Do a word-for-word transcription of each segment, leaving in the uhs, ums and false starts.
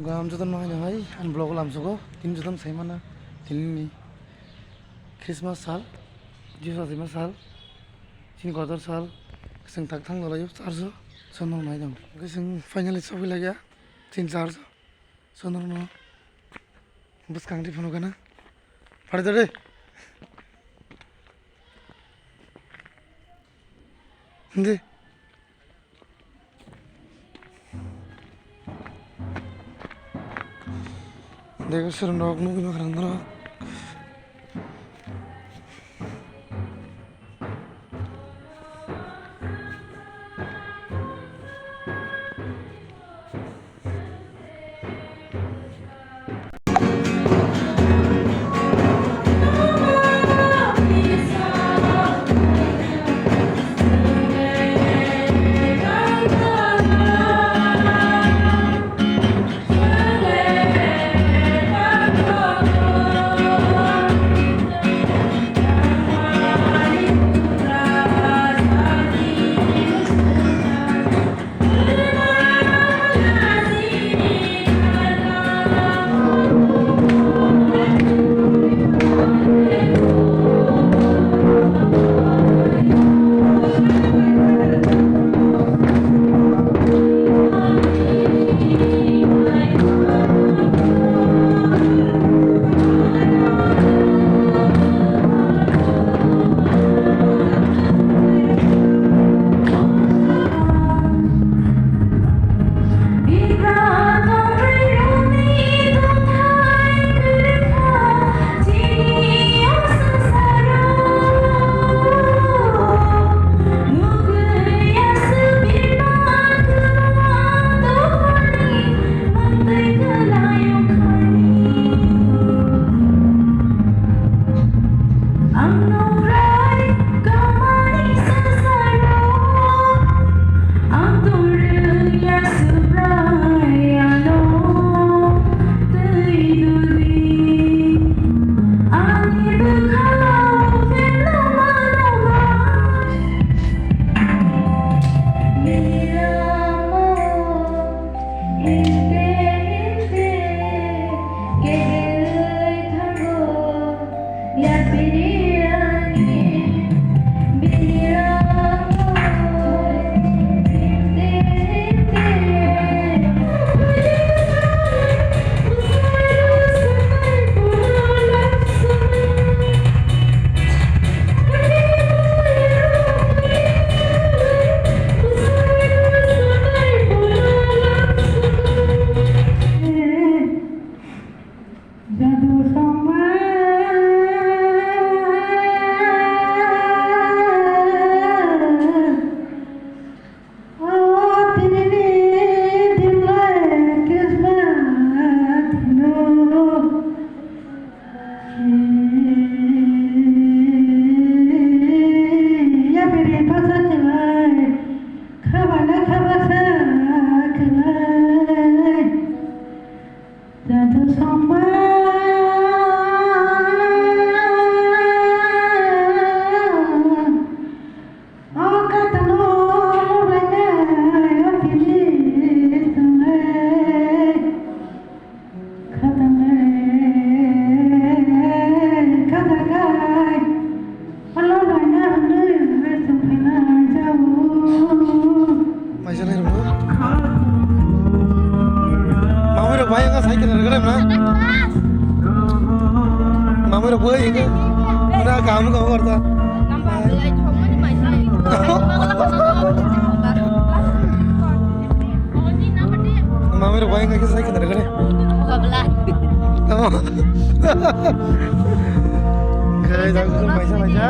Gam jotono hai hai ani vlog lamsogo, tini jotono sai mana, tini ni Christmas sal, Jisu Asima sal, chini kotor sal, chwng tak thang dalaio church o, sono nai dong. Hwnkhe chwng finally sogwi laikha chini church o, sono no bwskang twi phano gana. Phari dare. Hindi. Dego sir nok nugui makarang doro. Ang nungrai kamani sangsaro, ang tongri ya Subraiyano twi dudi. Ani bwkhao pheno mano ba. Niramo inte, inte, kegel thango. Jadu songma o tini ni din lai Christmas no. Yapiri pasa khwlai, khabana khabasa khwlai. Jadu songma o katano lulainai o tini thwnglai khatanglai khatarkai. Maisa lai rwgo. Mamui rok bai wngkha cycle rwgwlai mano. Mamui rok bai wngkha. Mura kaham kaham karta. Mamui rok bai wngkha cycle rwgwlai. Tamo. Guys, aku maisa maisa.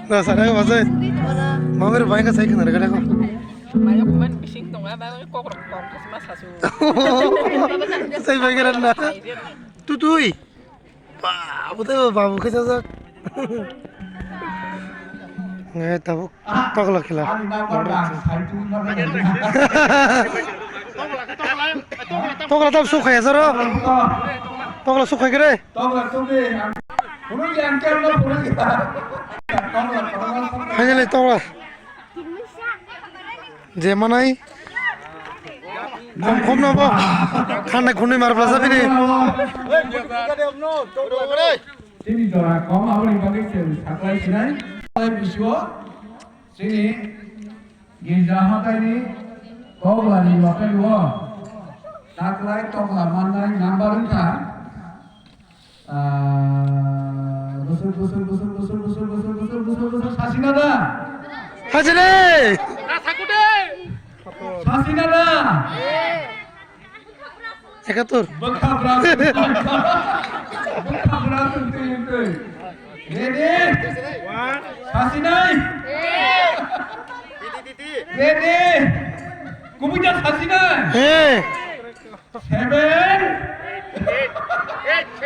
Nah, sana apa sih? Mamir banyak saya kenal kan aku. Banyak pemain bising dong ya, Sai bai khe na. Tutui. Babu tei babu khe sajak. Ngai tabuk tokla khela. Tokla tab sukhaya jaro. Tokla sukhai kre. Finally tokla. Je manai. Khom khom no bo. Khanai khunui mar blasa bini. Tini jora kom aboni bagwi se saklai sinai. Bisio tini girja hataini tokla ni lokai wo. Saklai tokla mannai number wngkha. Ah, busur, busur, busur, sasina da? Hajire! Sasina da? Ekatur. Bwkha bra. Bwkha bra twi twi. Ready? Sasinai? Ready? Kubui jak sasinai? Hey. Seven.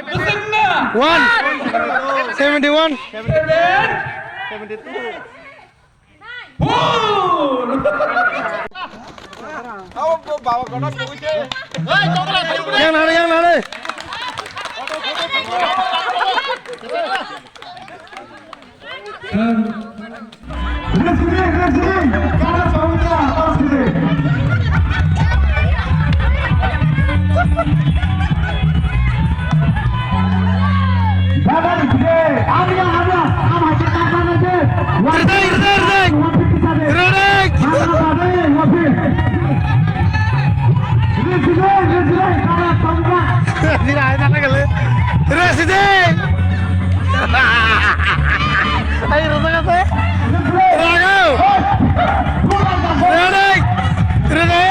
Bwswk na? One. Seventy one. Seven. Four. Yang nari, yang nari. Resident! Ay, rasa ka sa? Rago! Ready! Ready!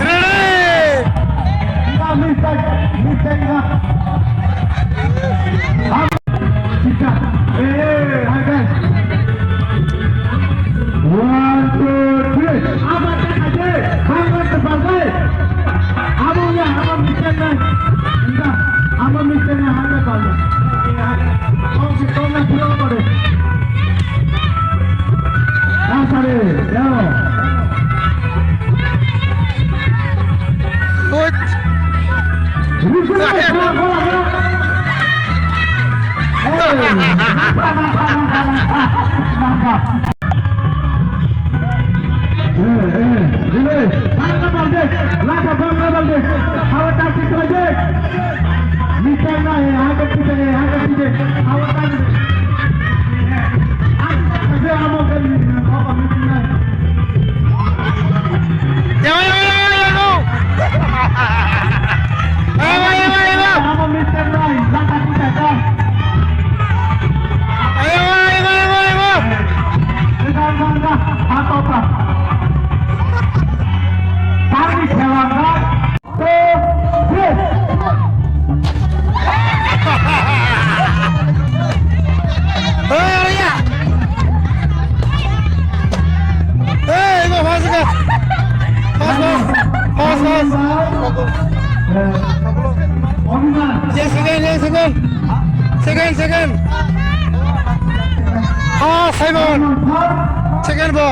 Ready! Hey, hi, guys. One, two, three. Abo te khaje, hangma te balde. Abo ya, abo mistake nai. Inda, abo mistake nai, hangma balde. Kau si kau na pura pare. Ah, sare, ya. Good. Hey. Hey, go, fast, go. Fast, fast. Fast, fast. Yang second, yang second. Second, second. Ah, Simon. Second bo.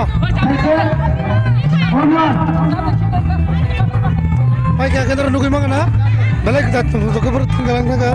Pai kha khe nugwi mangna. Belai kwtal tong, joto khe borok thwngwi lang thangkha.